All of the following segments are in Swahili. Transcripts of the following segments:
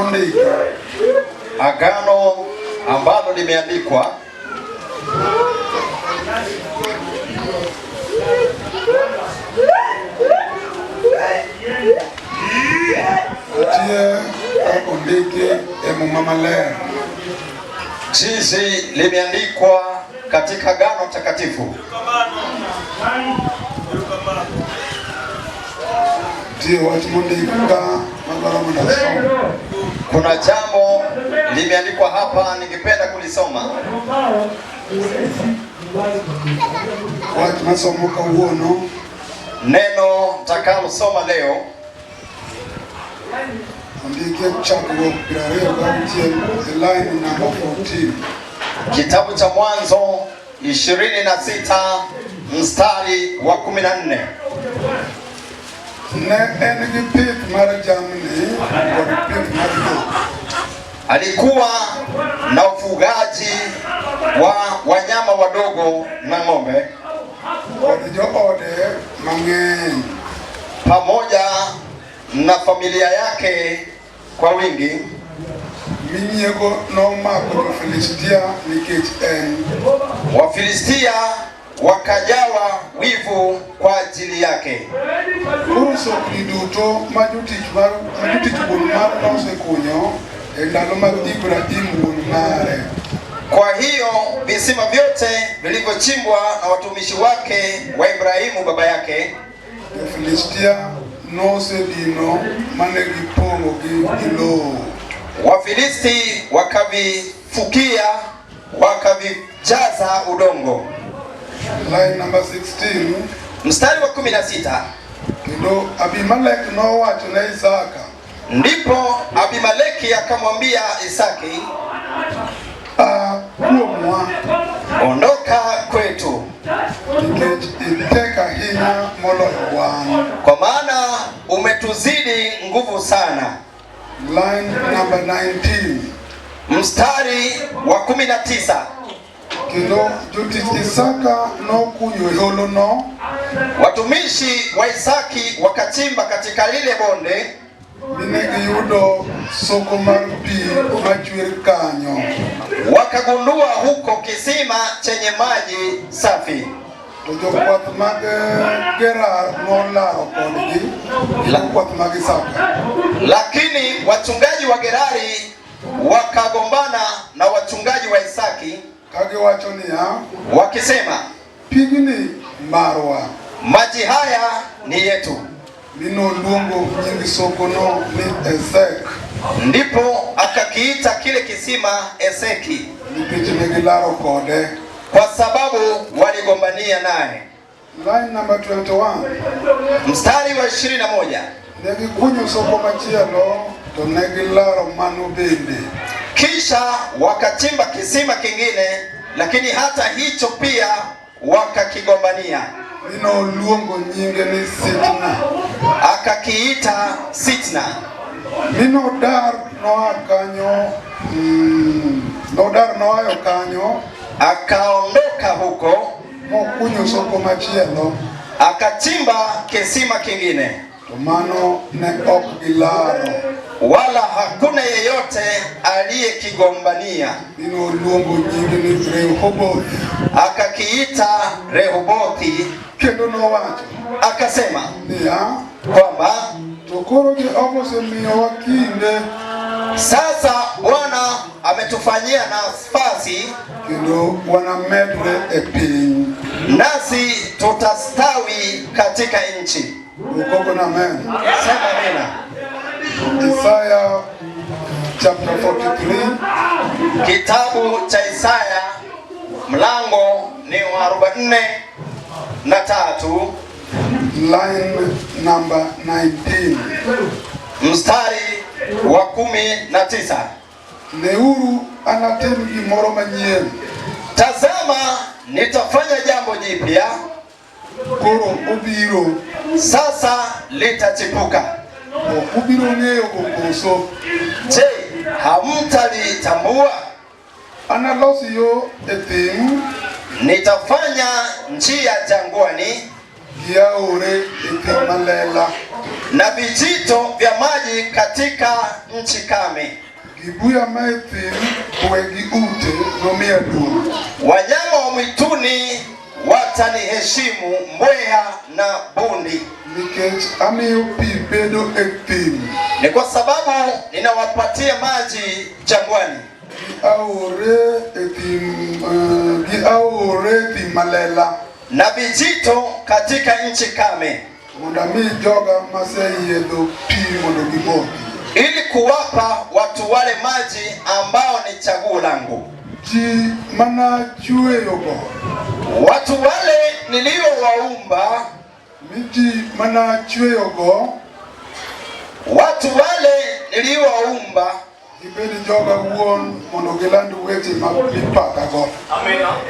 Mondiki. Agano ambalo limeandikwa. Nitie kaka ondiki e Muma Maler. Jinsi limeandikwa katika Agano Takatifu. Nitie wach mondik ka madwaro mondo asom. Kuna jambo limeandikwa hapa, ningependa kulisoma. Wach masomo kawuono. Neno nitakalosoma leo ondiki e Chakruok 26 e line number 14. Kitabu cha Mwanzo 26 mstari wa 14. Ne en gi pith mar jamni kod pith mar dhok. Alikuwa na ufugaji wa wanyama wadogo na ng'ombe kod joode mang'eny pamoja na familia yake kwa wingi. Mi nyiego nomako jo-Filistia nikech en. Wafilistia wakajawa wivu kwa ajili yake. Koro sokni duto ma jotich mar ma jotich wuon mare nosekunyo e ndalo mag Ibrahim wuon mare. Kwa hiyo visima vyote vilivyochimbwa na watumishi wake wa Ibrahimu baba yake, Jo-Filistia nosedino mane gipong'ogi gi lowo. Wafilisti wakavifukia wakavijaza udongo. Line number 16. Mstari wa 16. Kendo Abimelek nowacho ne Isaka, Ndipo Abimeleki akamwambia Isaki, "A kuomwa ondoka kwetu, nikech itek ahinya moloyo wan." kwa maana umetuzidi nguvu sana. Line number 19. Mstari wa 19. Kendo jotich Isaka nokunyo e holono Watumishi wa Isaki wakachimba katika lile bonde, mine giyudo soko mar pi machwer kanyo. Wakagundua huko kisima chenye maji safi. To jokwath mag Gerar nolaro kodgi, jokwath mag Isaka. Lakini wachungaji wa Gerari wakagombana na wachungaji wa Isaki kagiwacho niya, wakisema, pigni marwa. Maji haya ni yetu. Mi noluongo nying sokono ni Esek Ndipo akakiita kile kisima Eseki, nikech ne gilaro kode. kwa sababu waligombania naye. Line number 21. Mstari wa 21. Ne gikunyo soko machielo to ne gilaro mano bende. Kisha wakachimba kisima kingine, lakini hata hicho pia wakakigombania. Mi noluongo nyinge ni Sitna. Akakiita Sitna. Mi nodar noa kanyo, nodar noayo kanyo Akaondoka huko mokunyo soko machielo akachimba kisima kingine, to mano ne ok gilaro. Wala hakuna yeyote aliyekigombania. Mi noluongo nyinge ni Rehoboth. Akakiita Rehobothi, Kendo nowacho akasema niya, kwamba to koro Jehova osemiyowa kinde sasa Bwana ametufanyia nafasi, kendo wanamedre e piny. Nasi tutastawi katika nchi. Ukoko na amen. Sema amina. Isaya chapter 43 Kitabu cha Isaya mlango ni wa 43 line number 19. Mstari wa 19. Neuru anatim gimoro manyien. Tazama nitafanya jambo jipya, Koro obiro, sasa litachipuka. Ok ubiro ng'eyo koso? Je, hamtalitambua? Analos yo e thim Nitafanya njia jangwani gi Gi aore e thim malela. Na vijito vya maji katika nchi kame. Gi buya ma e thim, kwe gi ute nomiya duong'. Wanyama wa mwituni wataniheshimu, mbweha na bundi. Nikech amiyo pi bedo e thim. Ni kwa sababu ninawapatia maji jangwani. Gi aore e thim, gi aore e thim malela. Na vijito katika nchi kame. Mondo ami joga maseyiedho pi mondo gimodhi. Ili kuwapa watu wale maji ambao ni chaguo langu. Ji manachweyogo. Watu wale niliowaumba. Mi ji manachweyogo. Watu wale niliowaumba. Gibed joga wuon mondo giland weche ma mipakago.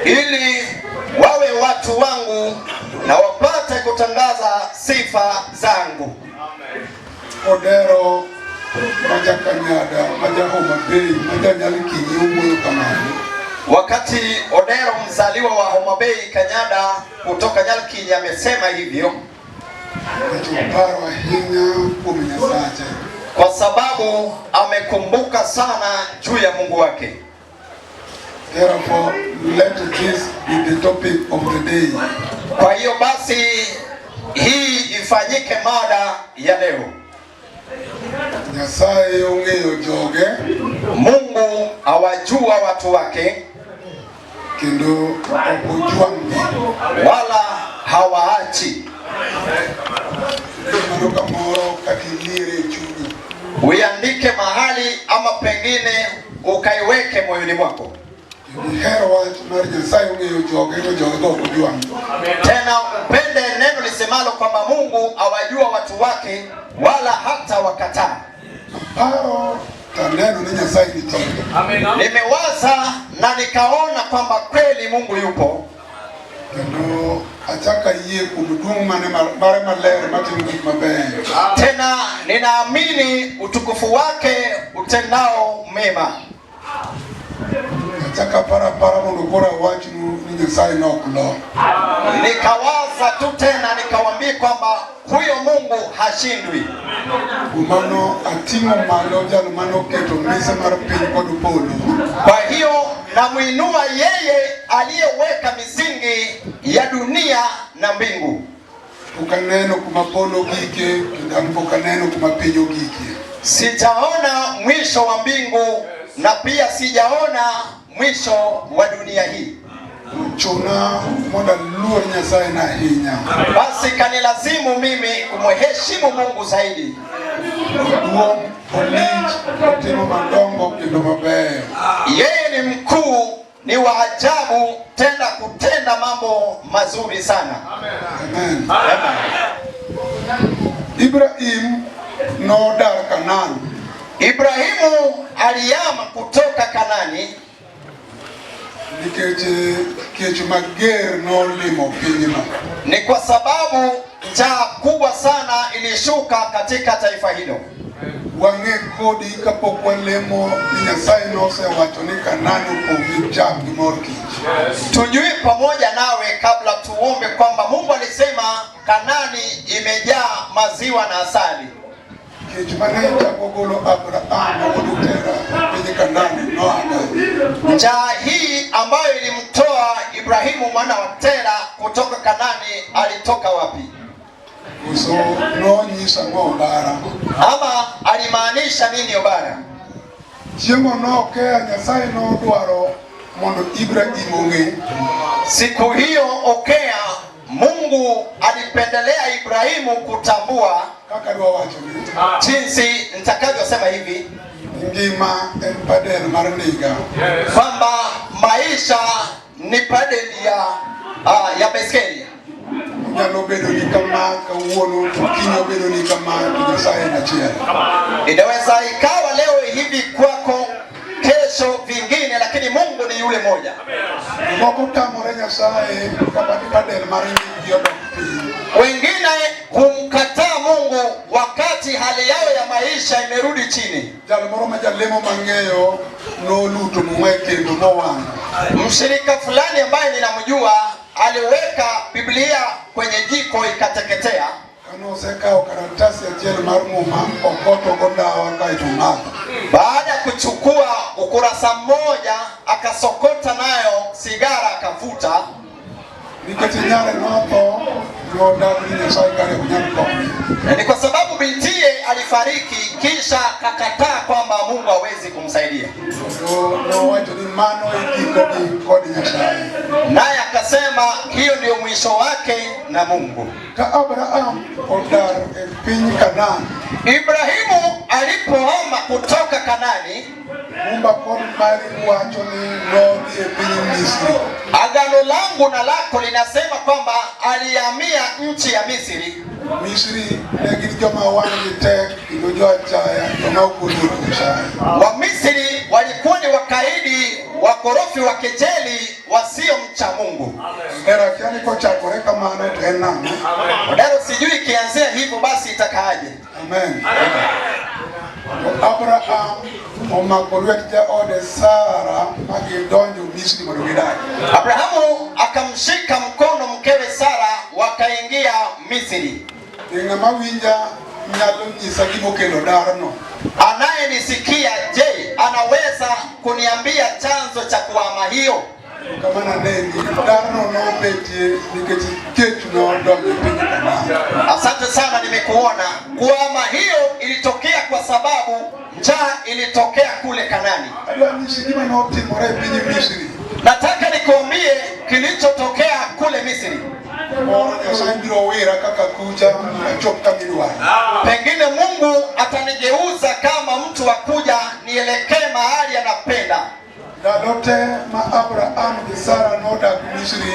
Ili wawe watu wangu na wapate kutangaza sifa zangu. Odero majakanyada maja Homa Bay maja Nyalkinyi owuoyo kamano. Wakati Odero mzaliwa wa Homa Bay Kanyada kutoka Nyalkinyi amesema hivyo. Nikech oparo ahinya kuom Nyasache. Kwa sababu amekumbuka sana juu ya Mungu wake. Therefore, let this be the topic of the day. Kwa hiyo basi hii ifanyike mada ya leo. Nyasaye ong'eyo joge. Mungu awajua watu wake. Kendo ok ojwang'gi. Wala hawaachi. Mano kamoro kata iliere e chunyi. Uiandike mahali ama pengine ukaiweke moyoni mwako. Kendo ihero wach mar Nyasaye ong'eyo joge to joge go ok ojwang'. Tena upende neno lisemalo kwamba Mungu awajua watu wake wala hata wakataa. Aparo taneno ni Nyasaye nitie. Nimewaza na nikaona kwamba kweli Mungu yupo. Kendo achako ayie kuom duong' mane mare maler matimo gik mabeyo. Tena ninaamini utukufu wake utendao mema. Achako aparo apara mondo koro awachnu ni Nyasaye nok lo. Nikawaza tu tena nikawambia kwamba huyo Mungu hashindwi. Kuom mano ating'o malo jal manoketo mise mar piny kod polo. Kwa hiyo namuinua yeye aliyeweka misingi ya dunia na mbingu. Pok aneno kuma polo gike kendo an pok aneno kuma piny ogikie. Sijaona mwisho wa mbingu na pia sijaona mwisho wa dunia hii. Chuna mondo aluor Nyasaye na ahinya. Basi kanilazimu mimi kumheshimu Mungu zaidi. Oduong', olich, otimo madongo kendo mabeyo. Yeye ni mkuu, ni wa ajabu, tena kutenda mambo mazuri sana. Amen. Amen. Ibrahim nodar Kanaan. Ibrahimu alihama kutoka Kanani nikech kech mager nolimo pinyno. Ni kwa sababu njaa kubwa sana ilishuka katika taifa hilo. Wang'e kodi kapok walemo ni Nyasaye nosewacho ni Kanaan opong' gi chak gi mor kich. Tujue pamoja nawe kabla tuombe kwamba Mungu alisema Kanani imejaa maziwa na asali. Kech mane chako golo Abraham wuod Tera e piny Kanaan noa kanye? Njaa hii ambayo ilimtoa Ibrahimu mwana wa Tera kutoka Kanani alitoka wapi? Koso nonyiso ang'o Obara? Ama alimaanisha nini Obara? Chieng'o nokea Nyasaye nodwaro mondo Ibrahim ong'e Siku hiyo Okea, Mungu alipendelea Ibrahimu kutambua kaka adwa wacho ni jinsi nitakavyosema hivi ngima en padel mar ndiga. Kwamba maisha ni padeli ya baiskeli. Onyalo bedo ni kama kawuono to kiny obedo ni kama to Nyasaye en achiel. Inaweza ikawa leo hivi kwako, kesho vingine, lakini Mungu ni yule moja. Jomoko tamore Nyasaye kama padel mar ngimagi odok piny. Wengine humkataa Mungu wakati hali yao ya maisha imerudi chini. Jal moro ma jalemo mang'eyo noluto muma e kendo mowang'o. Mshirika fulani ambaye ninamjua aliweka Biblia kwenye jiko ikateketea. Kanosekawo karatas achiel mar muma okotogo ndawa kaeto omadho. Baada ya kuchukua ukurasa mmoja akasokota nayo sigara akavuta. Nikech nyare notho, nodagi ni Nyasaye kare ok nyal konye. Na ni kwa sababu bintiye alifariki, kisha akakataa kwamba Mungu hawezi kumsaidia. To nowacho ni mano e gikogi kod Nyasaye. Naye akasema hiyo ndiyo mwisho wake na Mungu. Ka Abraham odar e piny Kanaan, Ibrahimu alipohama kutoka Kanani, Mumba kod mari wacho ni nodhi e piny Misri. Agano langu na lako linasema kwamba alihamia nchi ya Misri. Misri ne gin joma wang'gi tek kendo jo achaya joma ok oluoro Nyasaye. Wamisri walikuwa ni wakaidi, wakorofi, wakejeli, wasiomcha Mungu. Hera kia ni kochakore kamano to en nang'o? Odero, sijui ikianzia hivyo basi itakaaje? Amen. To Abraham omako lwet jaode Sara ma gidonjo Misri mondo gidagi. Abrahamu akamshika mkono mkewe Sara, wakaingia Misri. Be ng'ama winja nyalo nyisa gimokelo darno? Anayenisikia, je, anaweza kuniambia chanzo cha kuhama hiyo? Kamano aneni, darno nobetie nikech kech nodonjo e piny Kanaan. Asante sana, nimekuona. Kuhama hiyo ilitokea kwa sababu njaa ilitokea kule Kanani. Adwa nyisi gima notimore e piny Misri. Nataka nikuambie kilichotokea kule Misri. Moro Nyasaye biro wira kaka kucha achop kamidwaro. Pengine Mungu atanigeuza kama mtu wa kuja nielekee mahali anapenda. Ndalo te ma Abraham gi Sara nodak Misri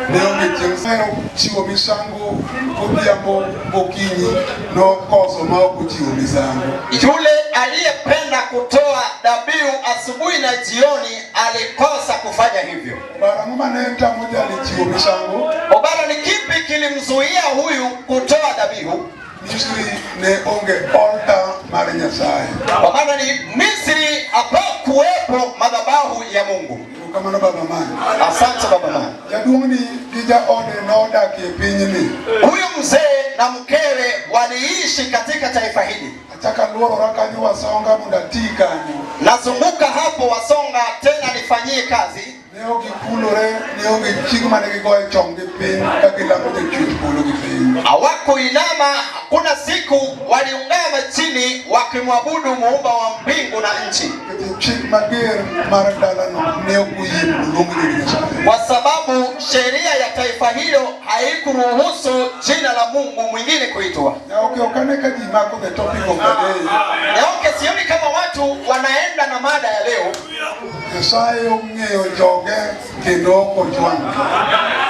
ne onge chieng' hero chiwo misango godhiambo gokinyi nokoso ma ok ochiwo misango. Yule aliyependa kutoa dhabihu asubuhi na jioni alikosa kufanya hivyo. Bar ang'o mane tamo jali chiwo misango? Obara, ni kipi kilimzuia huyu kutoa dhabihu? Misri ne onge altar mar Nyasaye. Kwa maana ni Misri hapakuwepo madhabahu ya Mungu. Erokamano baba mani. Asante baba mama. Jaduong'ni gi jaode nodak e pinyni. Huyu mzee na mkewe waliishi katika taifa hili. Achako aluorora kanyo Wasonga mondo ati kanyo. Nazunguka hapo Wasonga tena nifanyie kazi. Ne ok gikulore, ne onge chigo mane gigoyo chonggi piny ka gilamo jachwech polo gi piny. Hawakuinama, kuna siku waliungama chini wakimwabudu muumba wa mbingu na nchi, Nikech chik mager mar dalano ne ok oyie mondo oluong nying Nyasaye. kwa sababu sheria ya taifa hilo haikuruhusu jina la Mungu mwingine kuitwa. Nyaoke ok ane ka ji mako the topic of the day. Nyaoke, sioni kama watu wanaenda na mada ya leo. Nyasaye ong'eyo joge kendo ok ojwang'gi.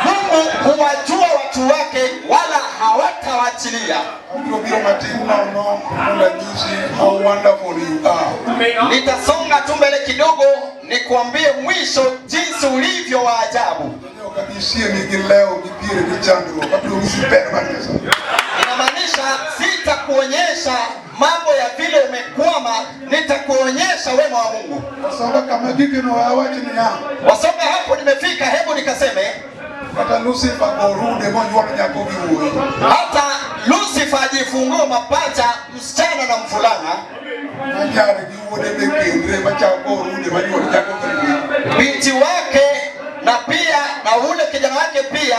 Mungu huwajua watu wake wala hawatawaachilia. Abiro biro matin nono mondo anyisi how wonderful you are. Nitasonga tu mbele kidogo nikuambie mwisho jinsi ulivyo wa ajabu. Ne ok abi siemi gi lewo gi dhier gi chandruok. Abiro nyisi ber mar Nyasaye. Inamaanisha sitakuonyesha mambo ya vile umekwama, nitakuonyesha wema wa Mungu. Wasonga kama gikeno awach niya. Wasonga hapo nimefika, hebu nikaseme Kata Lucifer go rude monyuol nyako gi wuoyi. hata Lucifer ajifungue mapacha, msichana na mvulana, Ma nyare gi wuode be kendre machak go rude manyuol nyako gi wuoyi. binti wake na pia na ule kijana wake pia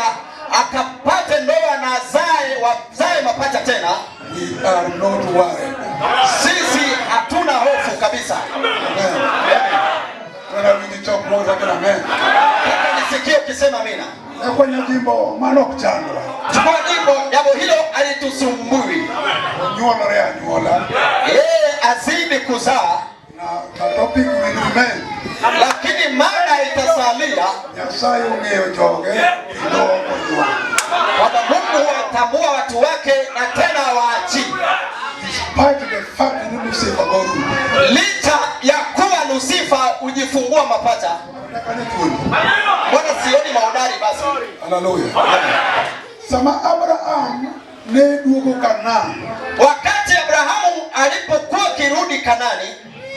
akapate ndoa na azae wazae mapacha tena. We are not worried. Sisi hatuna hofu kabisa. Amen. Tuna winji chokruok kaka amen. Nataka nisikie ukisema amina. E kwenye jimbo mano ok chandwa. Chukua jimbo, jambo hilo alitusumbui. Onyuolore anyuola. Yeye azidi kuzaa, Na the topic will remain. lakini mada itasalia Nyasaye ong'eyo joge kendo ok ojwang'. kwamba Mungu huwatambua watu wake na tena hawaachii, Despite the fact ni Lucifer go rude. licha ya kuwa Lusifa hujifungua mapacha. Nataka ni thuolo. Mbona sioni mahodari basi? Hallelujah. Sama Abraham ne duogo Kanaan, Wakati Abrahamu alipokuwa akirudi Kanani,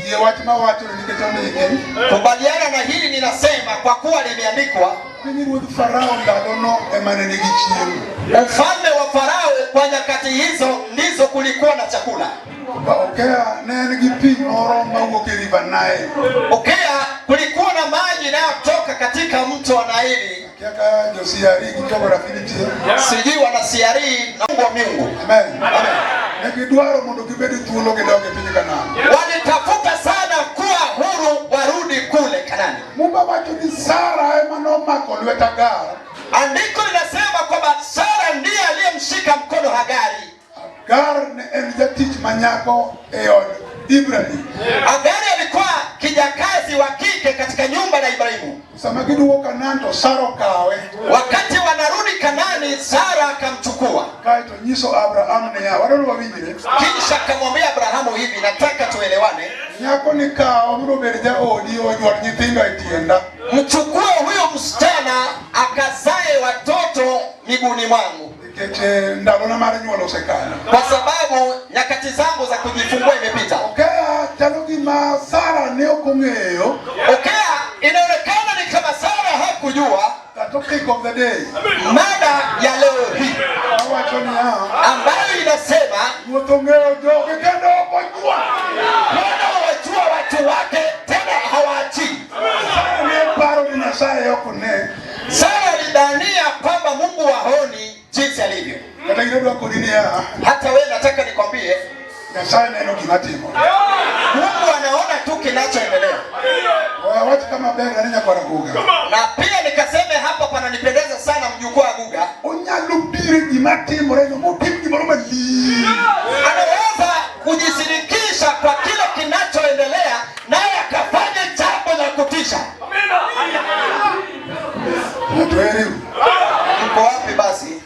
yie wach mawacho ni nikech ondike, kubaliana na hili ninasema, kwa kuwa limeandikwa, Pinyruodh Farao ndalono ema ne nigi chiemo. Ufalme wa Farao kwa nyakati hizo ndizo kulikuwa na chakula. Okea ne en gi pi moro mawuok e River Nile. Okea, kulikuwa na maji inayotoka katika mto wa Naili. Akia ka jo CRE gi geography nitie. Sijui wana CRE na Mungu wa miungu. Amen. Amen. Ne gidwaro mondo gibed thuolo gidog e piny Kanaan. Walitafuta sana kuwa huru warudi kule Kanani. Muma wacho ni Sara ema nomako lwet Hagar. Andiko linasema kwamba Sara ndiye aliyemshika mkono Hagari. Hagar ne en jatich manyako e od Ibrahim. Hagari alikuwa kijakazi wa kike katika nyumba la Ibrahimu. Sama giduogo Kanaan to Sara okawe. Wakati wanarudi Kanani, Sara akamchukua, Kaeto nyiso Abraham niya, wadwaro wawinjre. kisha akamwambia Abrahamu hivi, nataka tuelewane, Nyako ni kawo mondo obed jaodi onyuol nyithindo e tienda. mchukue huyo msichana akazae watoto miguuni mwangu, Nikech ndalona mar nyuol osekalo. kwa sababu nyakati zangu za kujifungua imepita. Okea chalo gima Sara ne ok ong'eyo Okea, inaonekana ni kama Sara hakujua the topic of the day. mada ya leo hii Awacho niya, ambayo inasema ruoth ong'eyo joge kendo ok ojwang'. Bwana wajua watu wake tena hawaachii. Sara ne paro ni Nyasaye ok one. Sara alidhania kwamba Mungu haoni jinsi alivyo. Kata gima adwa koni niya, Hata wewe nataka nikwambie, Nyasaye neno gima timore. Mungu anaona tu kinachoendelea. We awach kama ber ne nyakwar Aguga. Na pia nikaseme hapa, pananipendeza sana mjukuu Aguga Onyalo biro e gima timore no motim gimoro malich. anaweza kujishirikisha kwa kile kinachoendelea, naye akafanya jambo la kutisha. Ng'ato ere u? Mko wapi basi?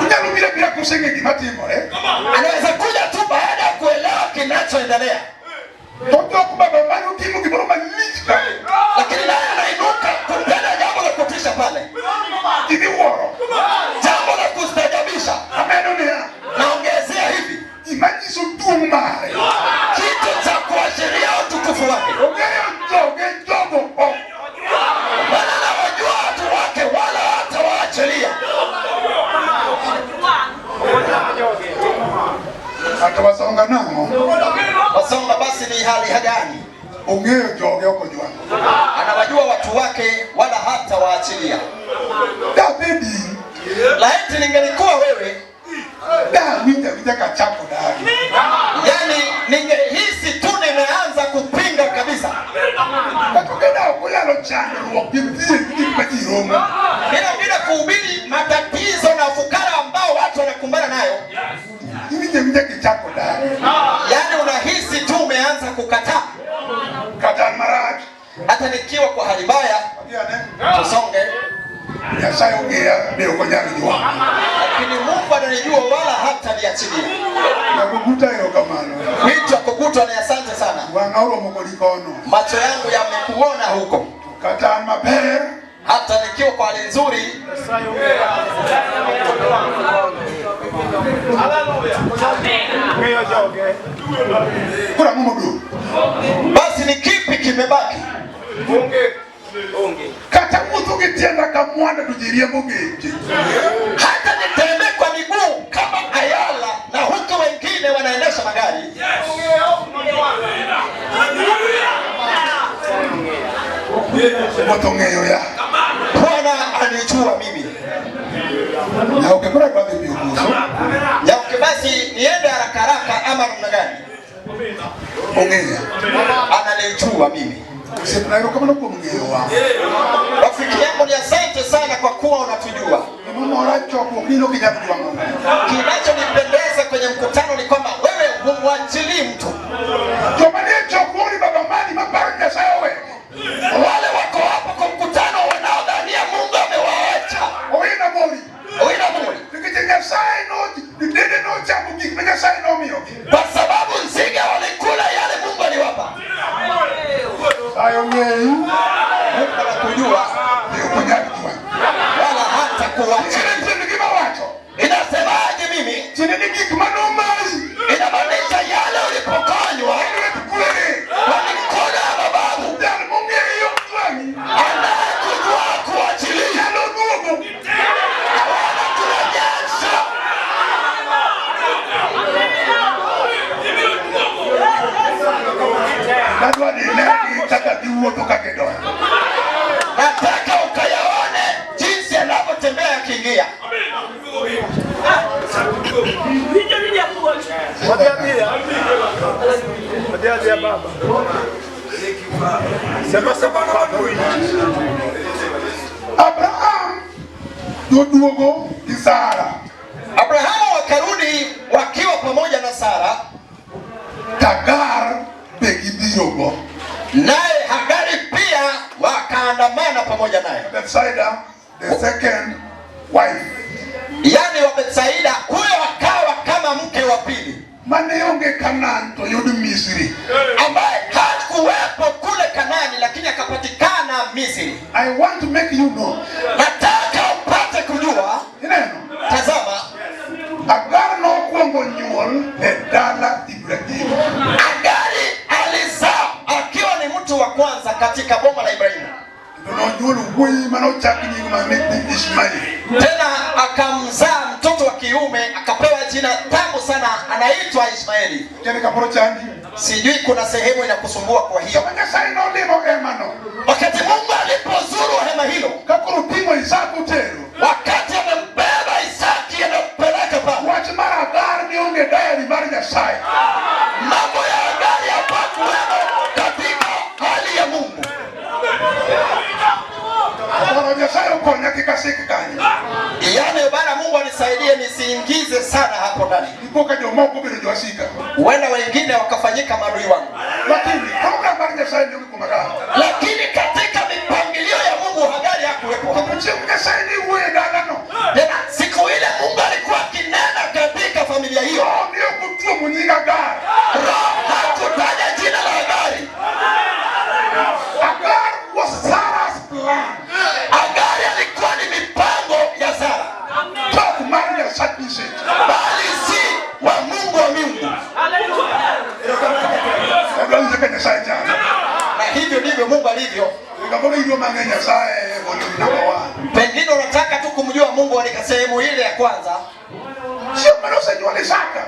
Onyalo biro abira koseng'e gima timore. Anaweza kuja tu baada ya kuelewa kinachoendelea, To jok baba mane otimo gimoro malich ka. lakini naye anainuka kutenda jambo la kutisha pale, Gimiwuoro. jambo la kustajabisha. Amedo niya, Naongezea hivi gima nyiso duong' mare. kitu cha kuashiria utukufu wake. Ong'eyo joge jogo ok. Bwana anawajua watu wake, wala hatawaachilia. Ng'ato wasonga nang'o? Wasonga basi ni hali gani? Ong'eyo joge ok ojwang'o. Anawajua watu wake, wala hatawaachilia. Dabedi Laiti ningelikuwa wewe, dawinjo awinja kachako dagi. yani ningehisi tu nimeanza kupinga kabisa, Kata ogenda ok oyalo chandruok gi dhier gi gik ma ji romo. bila kuhubiri matatizo na ufukara ambao watu wanakumbana nayo, Iwinjo awinja kichako dagi. yani unahisi tu umeanza kukataa. Kata an marach. Hata nikiwa kwa hali mbaya, Wadhi ane. tusonge, Nyasaye ong'eya be ok onyal jwang'a. lakini Mungu ananijua wala hata niachilia. Nyakoguta erokamano. Wito wa kugutwa ni asante sana, Wang'a oromo kodi kono. macho yangu yamekuona huko, Kata an maber. hata nikiwa kwa hali nzuri. Koro ang'o modong'? Basi ni kipi kimebaki? Kata wuotho gi tienda ka mwanda to ji riembo geche. Hata nitembee kwa miguu kama ayala na huku wengine wanaendesha magari, Ruoth ong'eyo ya. Bwana anijua mimi. Nyauke koro adwa dhi piyo koso. Nyauke, basi niende haraka haraka ama namna gani? Ong'eya. Ananijua mimi. Osiepna erokamano kuom ng'eyowa. Rafiki yangu ni asante sana kwa kuwa unatujua. Gimomora chokruok ni ok inyal jwang'o ng'ato. Kinachonipendeza kwenye mkutano ni kwamba wewe humwachilii mtu. Joma nie chokruok ni baba mani maparo ni Nyasaye owegi. Wale wako hapo kwa mkutano wanaodhania Mungu amewaacha. Owina mori. Owina Muri, Nikech Nyasaye no dede nochamo gik ma Nyasaye nomiyogi. kwa sababu nzige walikula yale Mungu aliwapa. Nyasaye ong'eyi Mungu anakujua be ok onyal jwang'i. wala hata kuacha. Tiende tiend gima wacho. Inasemaje mimi? Tiende ni gik manomayi. Inamaanisha yale ulipokonywa E lwet kwere. kwa mikono ya mababu, Jal mong'eyi ok jwang'i. anayekujua kuachilia. giwuotho ka gidonjo. Nataka ukayaone jinsi yanavyotembea yakiingia. Abraham noduogo gi Sara. Abrahamu wakarudi wakiwa pamoja na Sara, Hagar be gibirogo. Naye Hagari pia wakaandamana pamoja naye. Bethsaida, the second wife. Yaani wa Betsaida huyo akawa kama mke wa pili Mane onge Canaan to yud Misri. Ambaye hakuwepo kule Kanani lakini akapatikana Misri. I want to make you know. Nataka upate kujua. Ineno. Tazama. Agar nokwongo nyuol e dala Ibrahim. Agari alizaa akiwa ni mtu wa kwanza katika boma la Ibrahimu. Nonyuolo wuoyi manochak nying mane Ishmael. Tena akamzaa mtoto wa kiume akapewa jina tamu sana, anaitwa Ishmaeli. Kene kamoro chandi. Sijui kuna sehemu inakusumbua kwa hiyo. Sama Nyasaye nolimo hemano. Wakati Mungu alipozuru hema hilo, Ka koro ting'o Isaka otero. Wakati amembeba Isaki anampeleka pale. Wach mar Agar ne onge diary mar Nyasaye. Mambo ya Agari hapakuwemo katika hali ya Mungu. Mondo Nyasaye okonya kik asik kanyo. Yaani bana, Mungu anisaidie nisiingize sana hapo ndani. Dipo ka jomoko obedo jowasika. Huenda wengine wakafanyika maadui wangu. Lakini program mar Nyasaye ne onge kuom Agar. Lakini katika mipangilio ya Mungu Hagari hakuwepo hapo. Kendo chieng' Nyasaye ne wuoyo e dalano. Tena siku ile Mungu alikuwa akinena katika familia hiyo. Roho ne ok otuomo nying Agar. Roho hakutaja jina la Hagari. Agar was Sarah's plan. Agari alikuwa ni mipango ya Sara. Tok mar Nyasach nyiseche. Bali si wa Mungu wa miungu. Adwa winjo ka Nyasaye chalo. Na hivyo ndivyo Mungu alivyo. Kamoro idwa mang'e Nyasaye volume number 1. Pengine unataka tu kumjua Mungu katika sehemu ile ya kwanza. Chieng' mane osenyuol Isaka.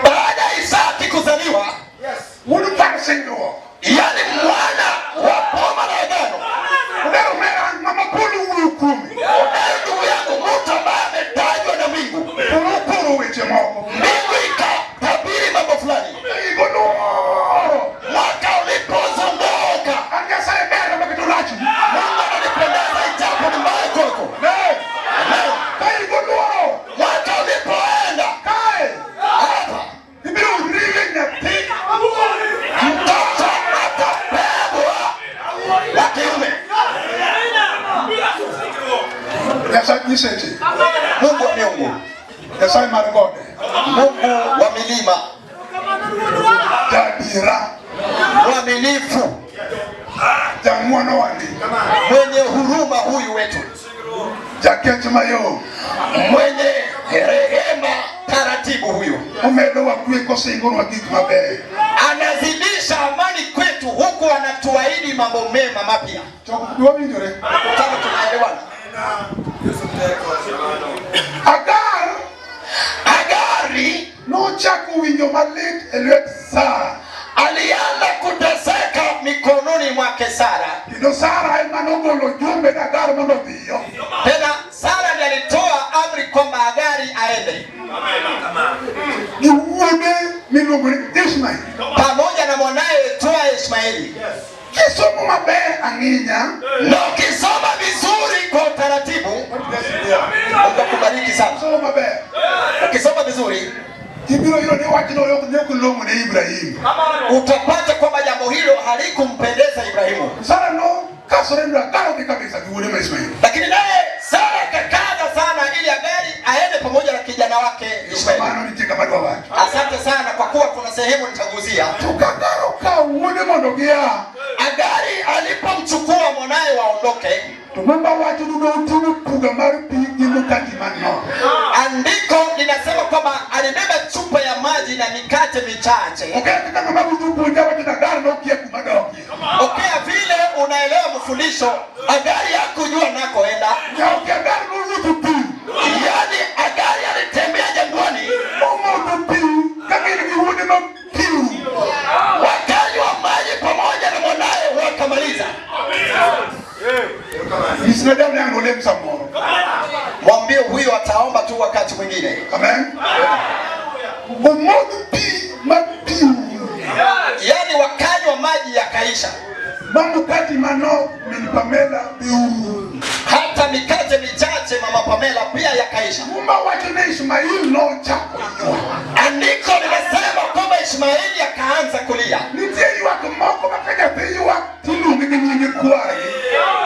Baada ya Isaki kuzaliwa, Wuod par singruok. yaani mwana wa boma la agano. Odero mera ng'ama polo wuoyo kuome. Odero ndugu yangu, mtu ambaye ametajwa na mbingu. Polo okoro weche moko. Mbingu ikatabiri mambo fulani. Higo luoro. Mwaka ulipozunguka, An Nyasaye ber ema keto rachni. Mungu ananipendeza ijapo ni mbaya kwako. Ne. Ka higo luoro. Mwaka ulipoenda Kae. hapa, Ibiro ringe nyathi. Mtoto atabebwa wa kiume. Nyasaye nyiseche. Mungu wa miungu. Nyasaye mar gode. Mungu wa milima. Jaadiera. Mwaminifu. Jang'wono wandi. Mwenye huruma huyu wetu. Jakech mayom. Mwenye rehema taratibu huyu. Omedowa kwe kosingonwa gik mabeyo. Anazidisha amani kwetu huku anatuahidi mambo mema mapya. Chokruok wawinjore. Kama tunaelewana. Agar Agari nochako winjo malit e lwet Sara. Alianza kuteseka mikononi mwake Sara. Kendo Sara ema nogolo jumbe ne Agar mondo odhiyo. Tena Sara ndiye alitoa amri kwamba Agari aende. Gi wuode miluongo ni Ishmael. Pamoja na mwanaye aitwaye Ishmaeli. Kisomo maber ang'inya. Na ukisoma vizuri kwa utaratibu, Mungu akubariki sana. Somo maber. Ukisoma vizuri, Ibiro yudo ni wachno ne ok long'o ne Ibrahim. Utapata kwamba jambo hilo halikumpendeza Ibrahimu. Sara no kasore ndo Agar odhi kabisa gi wuode ma Ishmael. Lakini naye Sara akakaza sana ili Agari aende pamoja na kijana wake Ishmaeli. Mano nitie kama adwa wacho. Asante sana kwa kuwa kuna sehemu nitaguzia. To ka Agar okawo wuode mondo gia. Agari alipomchukua mwanaye waondoke, To Muma wacho ni noting'o puga mar pi gi mkati manok. Andiko linasema kwamba alibeba chupa ya maji na mikate michache. Okea kaka ng'ama winjo puonja wacho ni Agar nokia kuma dokie. Okea vile unaelewa mfundisho, Agari hakujua nakoenda. Nyaoki Agar nowuotho pi. Yaani Agari alitembea jangwani. Momodho pi ka gin gi wuode ma piu. Wakanywa maji pamoja na mwanaye wakamaliza. Nyisna dal ni ang' nolem samoro. Mwambie huyo ataomba tu wakati mwingine. Amen. Omodh pi ma pi Yaani wakanywa maji yakaisha, ma mkati manok min Pamela be orumo. Hata mikate michache mama Pamela pia yakaisha. Muma wacho ni Ishmael nochako ywak. Andiko linasema kwamba Ishmaeli akaanza kulia. Nitie ywak moko ma ka nyathi ywak tiluonge gi nying kwargi.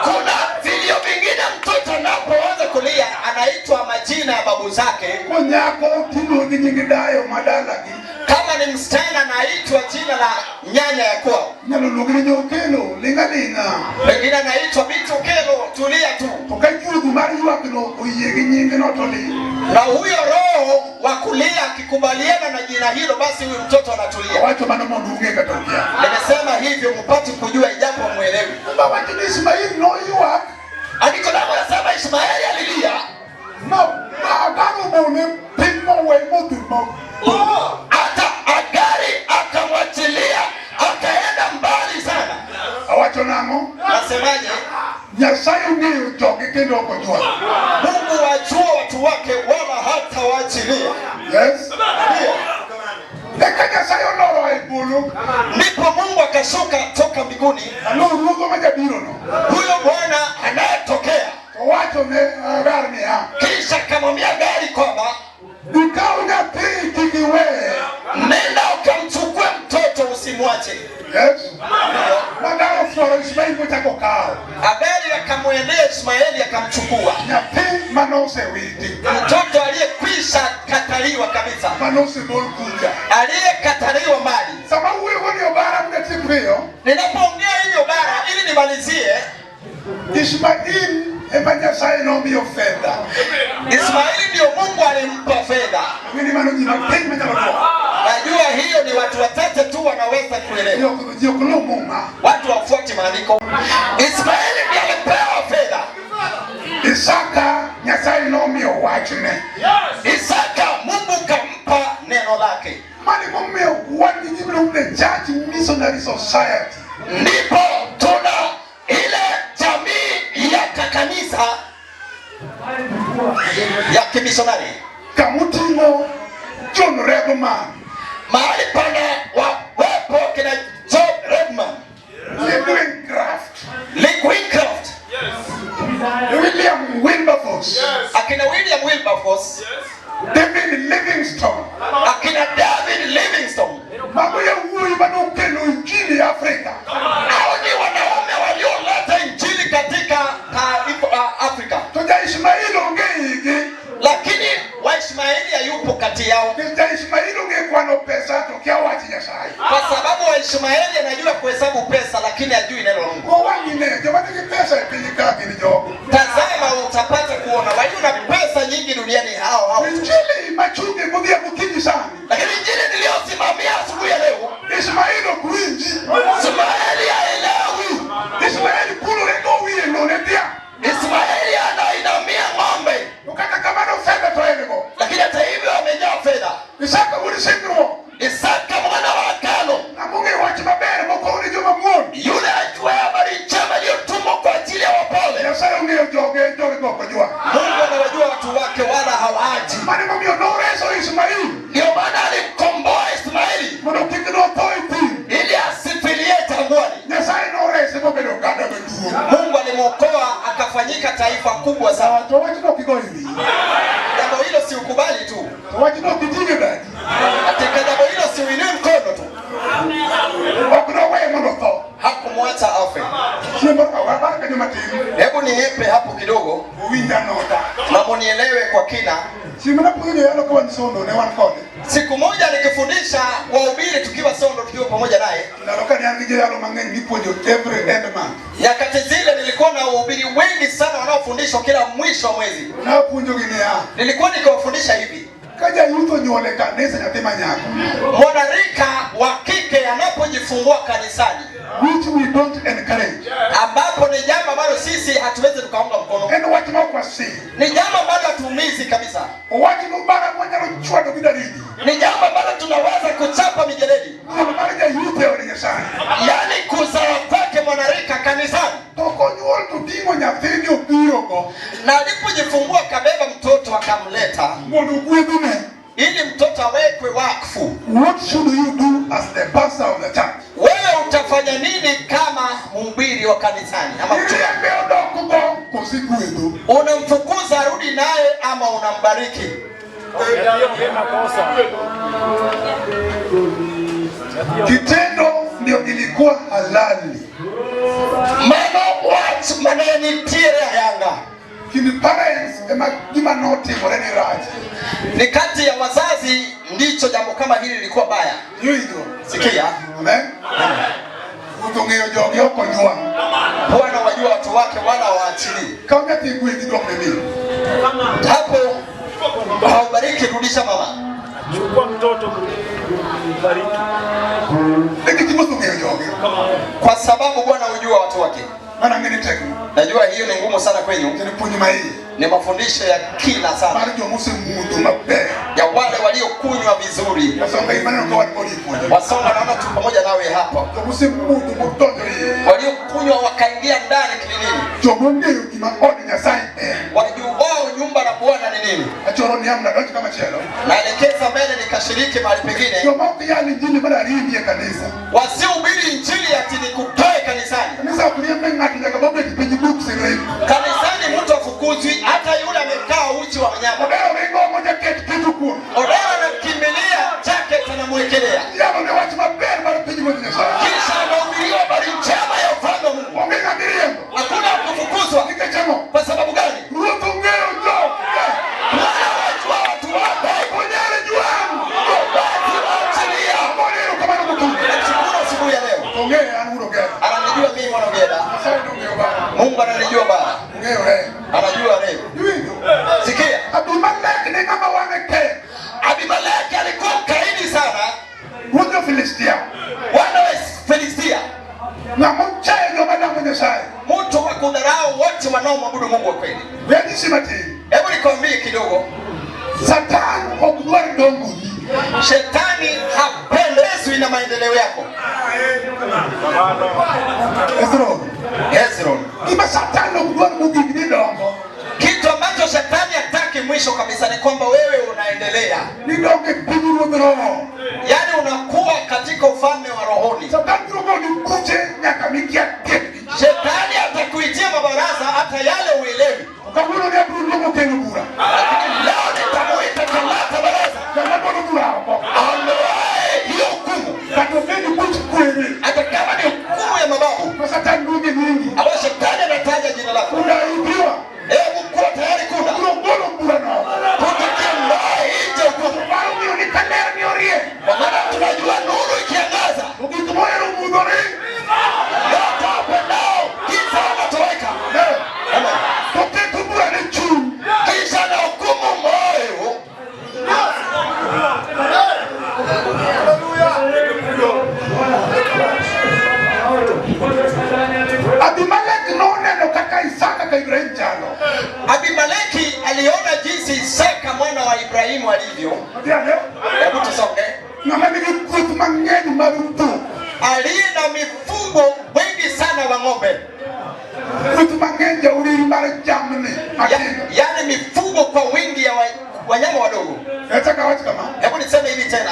Kuna vilio vingine mtoto anapoanza kulia anaitwa majina ya babu zake. Konyako tiluonge gi nying dayo madalagi. Kama ni msichana anaitwa jina la nyanya ya kwao, Inyalo luongi ni Nyokelo, ling' aling'a. Pengine anaitwa Binti Okelo, tulia tu. To ka juogi mar ywakno oyie gi nyingno to ling'. Na huyo roho wa kulia akikubaliana na jina hilo, basi huyu mtoto anatulia. Awacho mano mondo ung'e kata ukia. Nimesema hivyo mpate kujua, ijapo mwelewi. Muma wacho ni Ismail noywak Andiko langu nasema Ishmaeli alilia, ma Agar obole piny mowe modhi mo. Hata Agari akamwachilia akaenda mbali sana. Awacho nang'o? Nasemaje? Nyasaye ong'eyo joge kendo ok ojwang'. Mungu wajua watu wake wala hata waachilia. Yes. Ndio. Eka Nyasaye oloro e polo. Ndipo Mungu akashuka toka mbinguni, Alo ruodhwa ma jabirono. Huyo Bwana anayetokea, To wacho ne Agar niya, kisha akamwambia Agari kwamba ikaw nyathi kik iweye. Nenda ukamchukue mtoto usimwache. Yes. Agar ofwaro Ismail mochako kawo. Agari akamwendea Ishmaeli akamchukua Nyathi manosewiti. Mtoto aliyekwisha kataliwa kabisa, Manosebol kucha. Aliyekataliwa mbali. Sama wuoyo ni obara mnatiek piyo. Ninapoongea hivyo bara, ili nimalizie, Ishmael ema Nyasaye nomiyo fedha. Ismaili ndio Mungu alimpa fedha. Ng'eni mano ji mapiny manyalo dwoko. Najua hiyo ni watu wachache tu wanaweza kuelewa. Ji ok luw muma. Watu wafuati maandiko. Ismaili ndiye alipewa fedha. Isaka Nyasaye nomiyo wachne. Isaka Mungu kampa neno lake. Mano emomiyo wan gi gimiluongo ni Church Missionary Society. Ndipo tuna ile jamii ya kanisa ya kimisionari. Kamuting'o John Redman, Mahali pana wawepo kina John Redman, Lee Craft, Lee Wincroft, William Wilberforce, akina William Wilberforce, David Livingstone. Akina David Livingstone. Mago yawuoyi manokelo injili e Afrika. Hao ni wanaume walioleta injili katika taifa Afrika. To ja Ishmael onge igi. Lakini Waishmaeli hayupo kati yao. Nikech ja Ishmael ong'e kwano pesa to kia wach Nyasaye. Kwa sababu Waishmaeli anajua kuhesabu pesa lakini hajui neno la Mungu. Go wang'ine joma nigi pesa e piny ka gin jogo. Tazama utapata kuona walio na pesa nyingi duniani hao hao. Injili machunge godhiambo okinyi sani. Lakini injili niliyosimamia asubuhi ya leo, Ishmael ok winji. Ishmaeli haelewi. Ishmael kulore go wiye lo ne dhiang'. Ishmaeli anainamia ng'ombe. To kata kamano fedha to en go. Lakini hata hivyo amejaa fedha. Isaka wuod singruok. Isaka mwana wa agano, Ng'ama ong'eyo wach maber mokow ne joma muol. Yule ajuaye habari njema iliyotumwa kwa ajili ya wapole. Nyasaye ong'eyo joge, joge go ok ojwang'. Mungu anawajua watu wake wala hawaachi. Mano emomiyo noreso Ishmael Ndio maana alimkomboa Ismaeli mondo kik notho e thim. Ili asifilie jangwani. Nyasaye norese mobedo oganda maduong'. Mungu alimwokoa akafanyika taifa kubwa sana. To wachno ok igo e wiyi. Jambo hilo si ukubali tu. To wachno ok iting' e badi. Katika jambo hilo si uinue mkono tu. Ok noweye mondo otho. Hakumwacha afe. Chieng' moro abara kanyo matin. Hebu niepe hapo kidogo Uwinja nota. Na munielewe kwa kina. Chieng' mana puonjo joyalo ka wan Sondo ne wan kode. Siku moja nikifundisha wahubiri tukiwa Sondo tukiwa pamoja naye. Ndalo kane an gi joyalo mang'eny mipuonjo every end month. Nyakati zile nilikuwa na wahubiri wengi sana wanaofundishwa kila mwisho wa mwezi. Napuonjogi niya. Nilikuwa nikiwafundisha hivi. Ka jayuth onyuol e kanisa nyathi ma nyako. Mwanarika wa kike anapojifungua kanisani, Which we don't encourage. Ambapo ni jambo ambalo sisi hatuwezi tukaunga mkono. En wach ma ok wasir. Ni jambo ambalo hatuumizi kabisa. Wach mobara mwanyalo chwado gi daridi. Ni jambo ambalo tunaweza kuchapa mijeledi. Nyuol mar jayuth e od Nyasaye. Yaani kuzaa kwake mwanarika kanisani. To konyuol to ting'o nyathini obiro. Akajifungua akabeba mtoto akamleta Mondo gwedhne. ili mtoto awekwe wakfu. What should you do as the pastor of the church? Wewe utafanya nini kama mhubiri wa kanisani ama mchungaji? Iriembe odok go koso igwedho? Unamfukuza arudi naye ama unambariki? Makosa. Kitendo ndio ilikuwa halali. Mano wach mane nitiere ayanga Kind parents ema gima notimore ni rach. ni kati ya wazazi, ndicho jambo kama hili lilikuwa baya. Iwinjo? Sikia, Amen. Ruoth ong'eyo jogi ok ojwang'. Bwana wajua watu wake wala hawaachilii. Kaw nyathi gwedhi dwok ne min. Hapo haubariki, rudisha mama. Chukua mtoto mbariki. Nikech Ruoth ong'eyo jogi. Kwa sababu Bwana hujua watu wake. Mano ang'e ni tekno. Najua hiyo ni ngumu sana kwenyu, Kendo puonj ma iye. ni mafundisho ya kina sana Mar jomosemodho maber. ya wale waliokunywa vizuri. Wasonga imaneno ka wan kodi e puonjo. Wasonga, naona tu pamoja nawe hapa, Jomosemodho modonjo iye. waliokunywa wakaingia ndani kilindini, Jomong'eyo gima od Nyasaye en. wajuao nyumba la Bwana ni nini. Achoro ni amna donjo kama chielo. Naelekeza mbele nikashiriki mahali pengine, Joma ok yal injili mar ariembi e kanisa. wasiohubiri injili ati nikutoe kanisani. Kanisa ok riembe ng'ato nyaka bobet piny buk sirem. Kanisani mtu afukuzwi, hata yule amekaa uchi wa mnyama. Odero ringo mojaket keto kuome. Odera anakimbilia jacket anamwekelea, Yalo ne wach maber mar piny Ruoth Nyasaye. kisha anahubiriwa habari njema ya ufalme wa Mungu. Onge ng'ama iriembo. Hakuna kufukuzwa. Nikech ang'o? Kwa sababu gani? Ruoth ong'eyo joge. Bwana wajua watu wake, Ok onyal jwang'. basi waachilia. Agone erokamano mokinyi. Namshukuru asubuhi ya leo, Ong'eyo an wuon Ogera. ananijua mimi mwana Ogeda. Nyasaye nong'eyo baba. Mungu ananijua baba, Ong'eyo re. anajua leo. Iwinjo? Sikia, Abimelek ne ng'ama wang'e tek. Abimeleki alikuwa mkaidi sana, Ruodh jo-Filistia. wana wa Filistia, Ng'ama ochayo joma lamo Nyasaye. mtu wa kudharau wote wanaomwabudu Mungu wa kweli. We anyisi matin. Hebu nikwambie kidogo, Satan ok dwar dongoni. shetani hapendezwi na maendeleo yako. Ezro. Hezron, Gima Satan ok dwar mogik ni dongo. kitu ambacho shetani hataki mwisho kabisa ni kwamba wewe unaendelea, Ni dongo e piny ruodh roho. yaani unakuwa katika ufalme wa rohoni. Satan biro goni buche nyaka mikia tiekgi. Shetani atakuitia mabaraza hata yale uelewi, Kawuono ne abiro luongo kelo bura. lakini leo nitamuita kamata baraza Joma golo bura oko. aondoae hiyo hukumu, Kata obed buch kwere. hata kama ni hukumu ya mababu Ma Satan luonge nyingi. ambayo shetani anataja jina lako. Unaibiwa. Hebu kuwa tayari kuna Biro golo bura no. tutakiondoa nje hukumu, Mar ong'eyo ni ka ler ni orie. kwa maana tunajua nuru ikiangaza, To gik mohero mudhore. yote wapendao giza wanatoweka. Ne. Amen. To keto bura ne chuny. Kisha na hukumu moyo. Abimelek noneno kaka Isaka ka Ibrahim chalo. Abimeleki aliona jinsi Isaka mwana wa Ibrahimu alivyo. Odhi ane. Hebu tusonge. Ng'ama nigi kweth mang'eny mar dhok. Aliye na mifugo wengi sana wa ng'ombe, Kweth mang'eny jauriri mar jamni matindo. yaani mifugo kwa wingi ya wanyama wadogo. Achako awach kama. Hebu niseme hivi tena,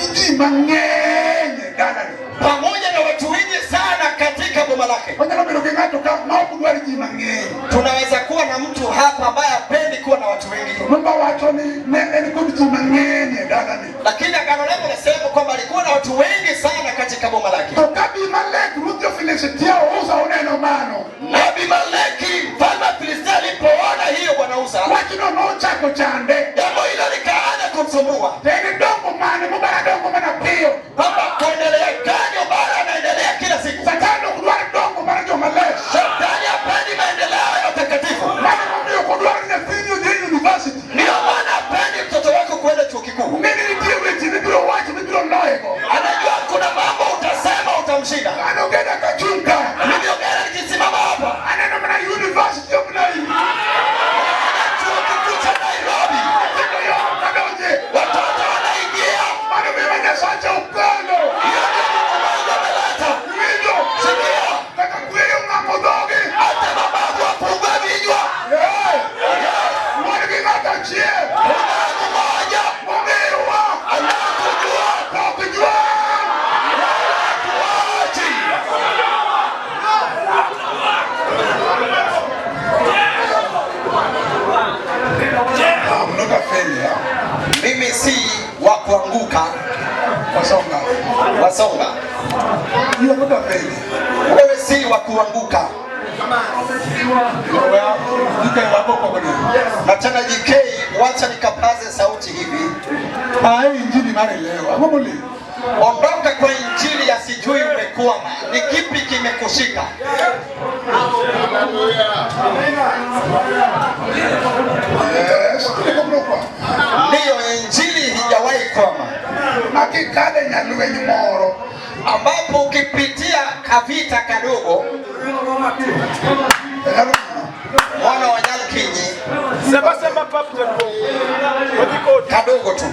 Gi ji mang'eny e dalani. pamoja na watu wengi sana katika boma lake. Wanyalo bedo gi ng'ato ka ma ok dwar ji mang'eny. Tunaweza kuwa na mtu hapa ambaye hapendi kuwa na watu wengi, Mumba wacho ni ne en kod ji mang'eny e dalani. lakini agano lako nasema kwamba alikuwa na watu wengi sana katika boma lake. To ka Abimelek ruodh jo-Filistia ousa oneno mano. Na Abimeleki mfalme wa Filistia alipoona hiyo, bwana Uza, Wachno nochako chande. jambo hilo likaanza kumsumbua, To en dongo mane mobara dongo mana piyo. kwamba kuendelea gani ubara anaendelea kila siku. Satan ok dwar dongo mar joma ler. Shetani hapendi maendeleo ya utakatifu, Mano momiyo ok odwar nyathini odhi e university. ndio maana hapendi mtoto wako kuenda chuo kikuu. Ong'e ni nitie weche mibiro wacho mibiro loyego. Anajua kuna mambo utasema utamshinda. An ogenda kachung' ka. Mimi Ogera nikisimama hapa, Aneno mana University of Nairobi. chuo kikuu cha Nairobi, Nyithindo yom kadonje. watoto si wa kuanguka. Na tena JK, wacha nikapaze sauti hivi. Injili mara leo. Ondoka kwa injili ya sijui umekwama. Ni kipi kimekushika? Ndiyo, injili hijawahi kwama. Ambapo ukipitia kavita kadogo, mwana wa Nyalkinyi kadogo tu,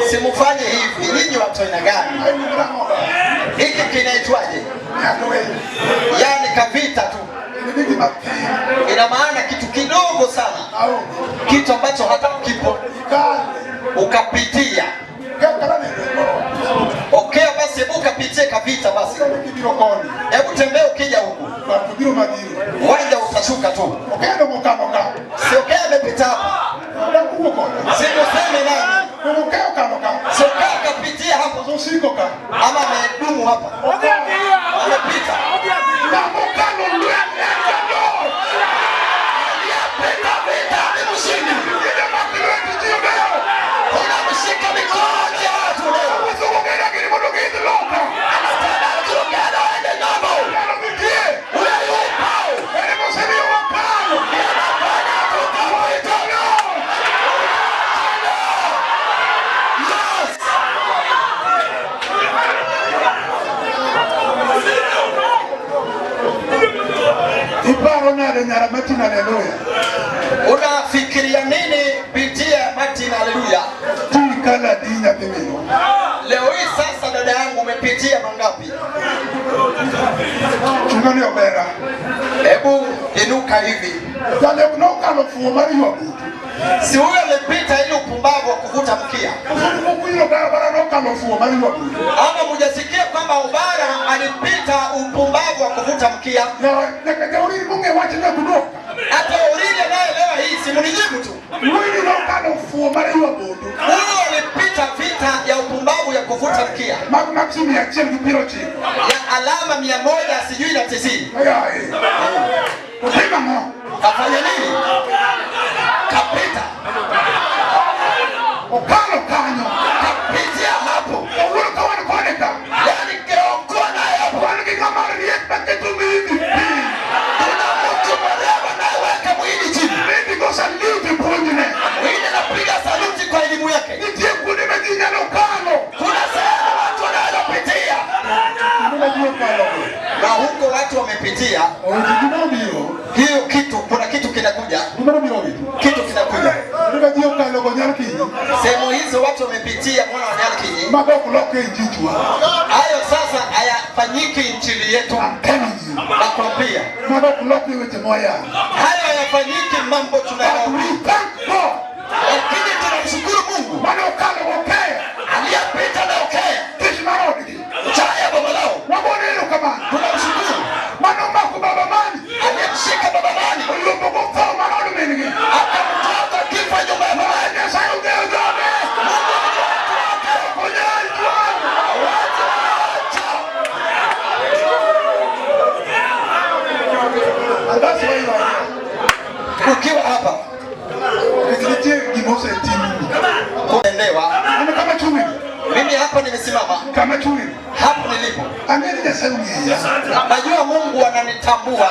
simufanye hivi nyinyi watu aina gani? Hiki kinaitwaje? Yani kavita tu, ina maana kitu kidogo sana, kitu ambacho hata kipo ukapitia. Okay, basi hebu ukapitie kavita basi. Hebu tembea ukija huku. Wanja utashuka tu. Si okay amepita hapa. Si useme nani? Si okay akapitia hapo. Ama amedumu hapa. Amepita. Aliyepita vita ni mshindi. Unamshika mikono ya watu leo. Anataka aende ng'ambo. Ule yupo. Yes. Unafikiria nini pitia Martin haleluya? Leo hii sasa dada yangu umepitia mangapi? Hebu inuka hivi. Si huyo amepita ili upumbavu wa kuvuta mkia. Ama mujasikia kwamba Obara alipita upumbavu wa kuvuta mkia? Hata Orili naye leo hii si mnijibu tu. Huyo alipita vita ya upumbavu ya kuvuta mkia ya alama 190. Kafanya nini? Kapita. Kapitia hapo. Yani keokoa naye hapo. Kuna mtu mwerevu anayeweka mwili chini. Mwili anapiga saluti kwa elimu yake. Kuna sehemu watu wanaweza pitia. Na huko watu wamepitia. Hiyo kitu, kuna kitu kinakuja. Kitu kinakuja. Sehemu hizo watu wamepitia mwana wa Nyalkinyi. Hayo sasa hayafanyiki nchini yetu. Nakwambia. Hayo hayafanyiki mambo tunayo. Lakini tunamshukuru Mungu. Aliyepita na Okea. Chaya baba lao. Tunamshukuru. Aliyemshika baba mani. Akamtoa kifo nyuma ya baba. Ukiwa hapa kuelewa, mimi hapa nimesimama, hapo nilipo, najua Mungu ananitambua.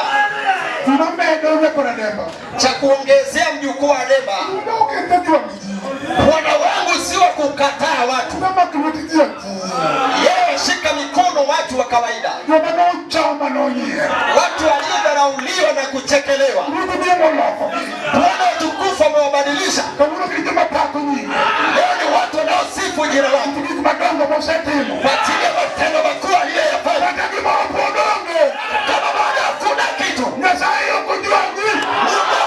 Cha kuongezea mjukuu wa Deba, Bwana wangu si wa kukataa watu. Yeye shika mikono watu wa kawaida, watu waliodharauliwa na kuchekelewa. Bwana utukufu amewabadilisha. Leo ni watu wanaosifu jina lake kwa ajili ya matendo makuu aliyoyafanya. Kama bado hakuna kitu, Mungu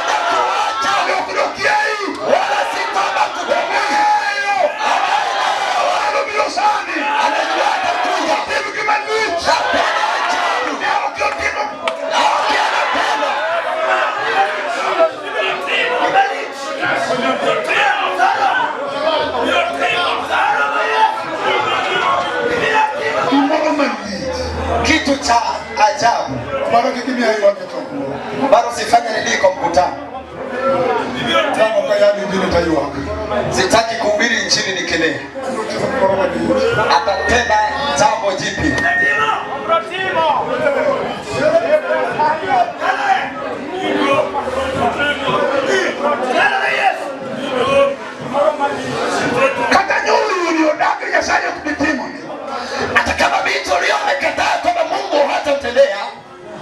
hajakuacha, wala si kwamba kutegemea. Anajua atakuja. Napenda ajabu. Naoki anapenda. cha ajabu. Mano kik imiya ywak e chokruok. Bado sifanye niliko mkutano. Tamo ka yalo injili taywak. Sitaki kuhubiri injili nikilia. Abiro timo gimoro malich. Atatenda jambo jipya. Kata nyoli odagi Nyasaye ok bi timone. Hata kama binti ulio amekataa kwamba Mungu hatamtendea,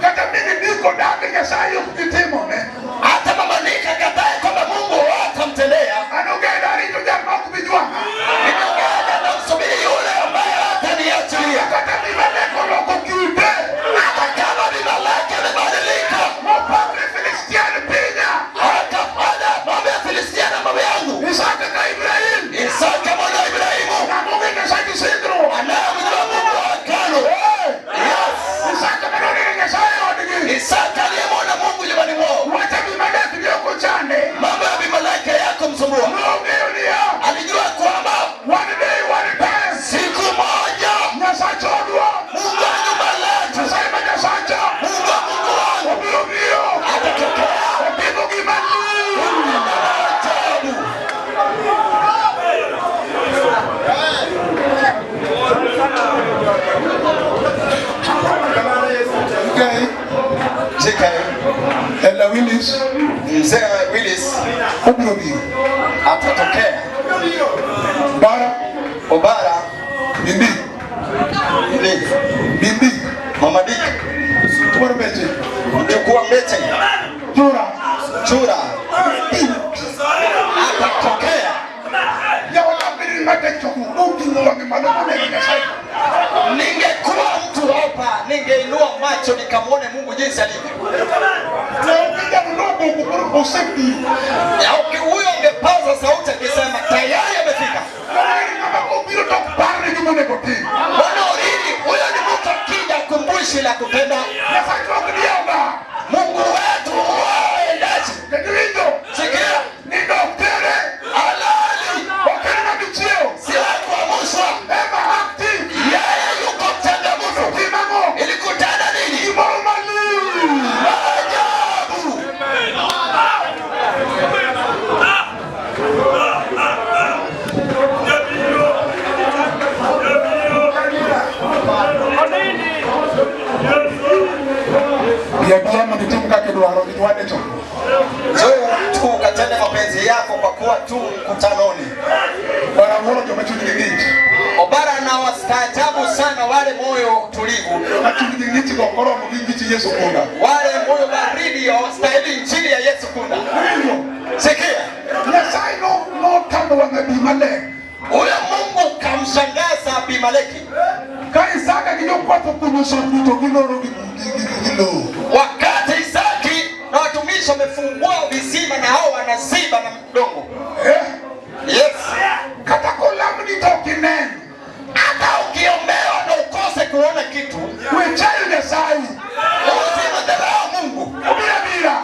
Kata mini Dik odagi Nyasaye ok bi timone. Hata mama Nika katae kwamba Mungu hatamtendea, An ogenda arito jal ma ok bi jwang'a. Ninangoja namsubiri yule ambaye hataniachilia. Kata Abimelek oloko kite. Hata kama Abimeleki amebadilika, Mopakre Filistian pinya. akafanya mambo ya Filistia na mambo yangu. Isaka ka Ibrahim. Isaka mwana wa Ibrahimu Ng'ama ong'e Nyasaye singruok. anayemjua Mungu wa agano. Yes. Isaka manoneno Nyasaye odgi. Isaka aliyemwona Mungu nyumbani mwao. Wach Abimelek ne ok ochande. Mambo ya Abimeleki hayakumsumbua. Nong'eyo niya. Alijua kwamba One day, one time. siku moja Nyasach odwa. Mungu wa nyumba letu, Nyasaye ma Nyasacha. Mungu wa Mungu wangu Obiro biro. atatokea. Otimo gima lich. Ajabu. Okay. Shika Elder Willis mzee Willis obiro biro. atatokea. Bara Obara Bindi. ni Bindi. Mama Dick Tuwar beche. mchukua mbete Chura. chura atatokea. Yawa biri ng'ate chokruok noting'o wang'e malo moneno Nyasaye. Ningekuwa mtu hapa, ningeinua macho nikamwone Mungu jinsi alivyo. Ne ok inyal nogo koro osebiro. Na huyo angepaza sauti akisema tayari amefika. Noneno ng'ama kobiro to ok parne gima onego otim. Bwana Oriri, huyo ni mtu akija kumbushi la kutenda. Nyasachwa ok diew. Mungu wetu waendaje? Kendo iwinjo? Sikia, Nindo ok tere. halali Ok en ng'ama ichiewo. si wa kuamshwa. Ema active. Yeye yuko mchangamfu. Otim ang'o? Ilikutana nini? Gimoro malich. Maajabu. Bi abiya mondo itim kaka idwaro nikech wan e chokruok. Njoo tu ukatende mapenzi yako kwa kuwa tu mkutanoni. Bwana wuoro joma chunygi ng'ich. Obara na wastaajabu sana wale moyo tulivu, Joma chunygi ng'ich go ok oromo gi ng'ich Yesu punda. Wale moyo baridi hawastahili injili ya Yesu kunda. Iwinjo? Sikia, Nyasaye notamo wang' Abimelek. Huyo Mungu kamshangaza Abimeleki Ka Isaka gi jokwath okunyo sokni to giloro gi lowo. Wakati Isaki na watumishi wamefungua visima na hao wanaziba na mdongo. Eh? Yes. Kata kolamni to ok inen. Hata ukiombewa na ukose kuona kitu, We chayo Nyasaye. Usimdharau Mungu. Obiro abira.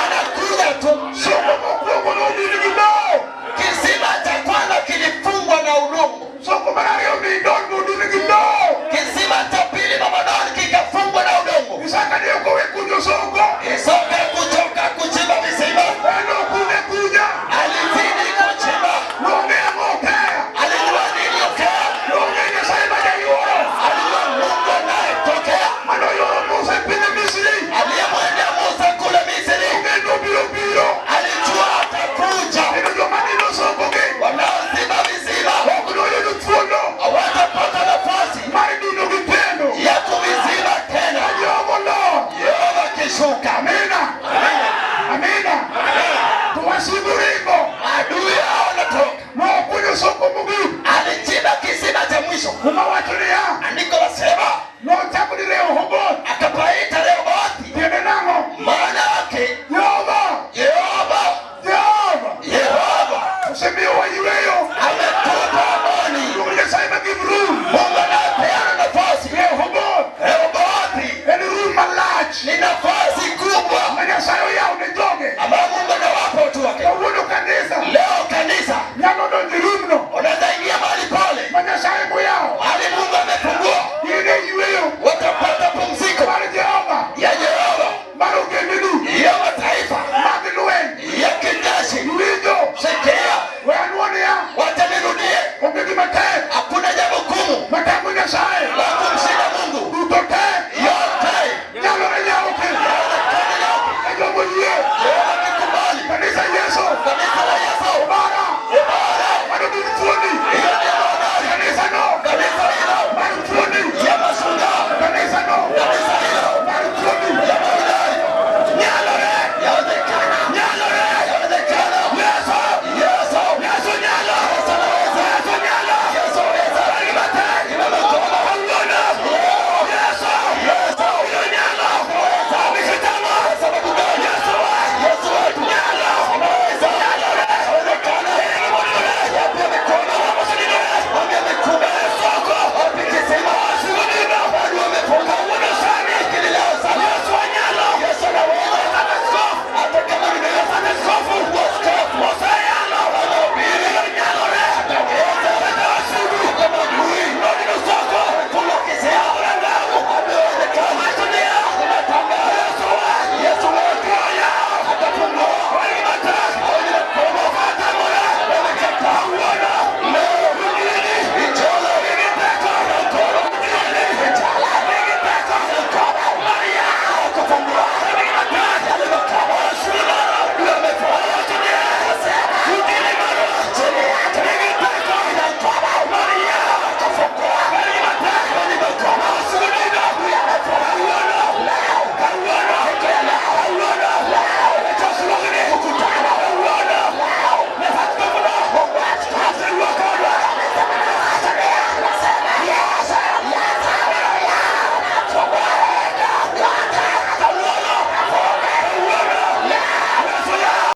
Anakuja tu. Soko mokwongo nodin gi lowo. Kisima cha kwanza kilifungwa na udongo. Soko mar ariyo nodin nodin gi lowo. Kisima cha pili Mama Don kikafungwa na udongo. Isaka ne ok owe kunyo soko. Isaka kuchoka kuchimba visima, En okunye kunya. Alizidi kuchimba. Nong'eyo ang'o okeya. Alijua nini okea, Nong'eyo Nyasaye ma jayuoro. Alijua Mungu anayetokea, Manoyuoro Musa e piny Misri. Aliyemwendea Musa kule Misri, Ong'eyo nobiro biro. Alijua atakuja. Kendo joma nino sokogi. Wanaoziba visima Ok noyudo thuolo hawatapata nafasi mar dino gi kendo. Ya kuviziba tena. Jogo lor. Yehova akishuka.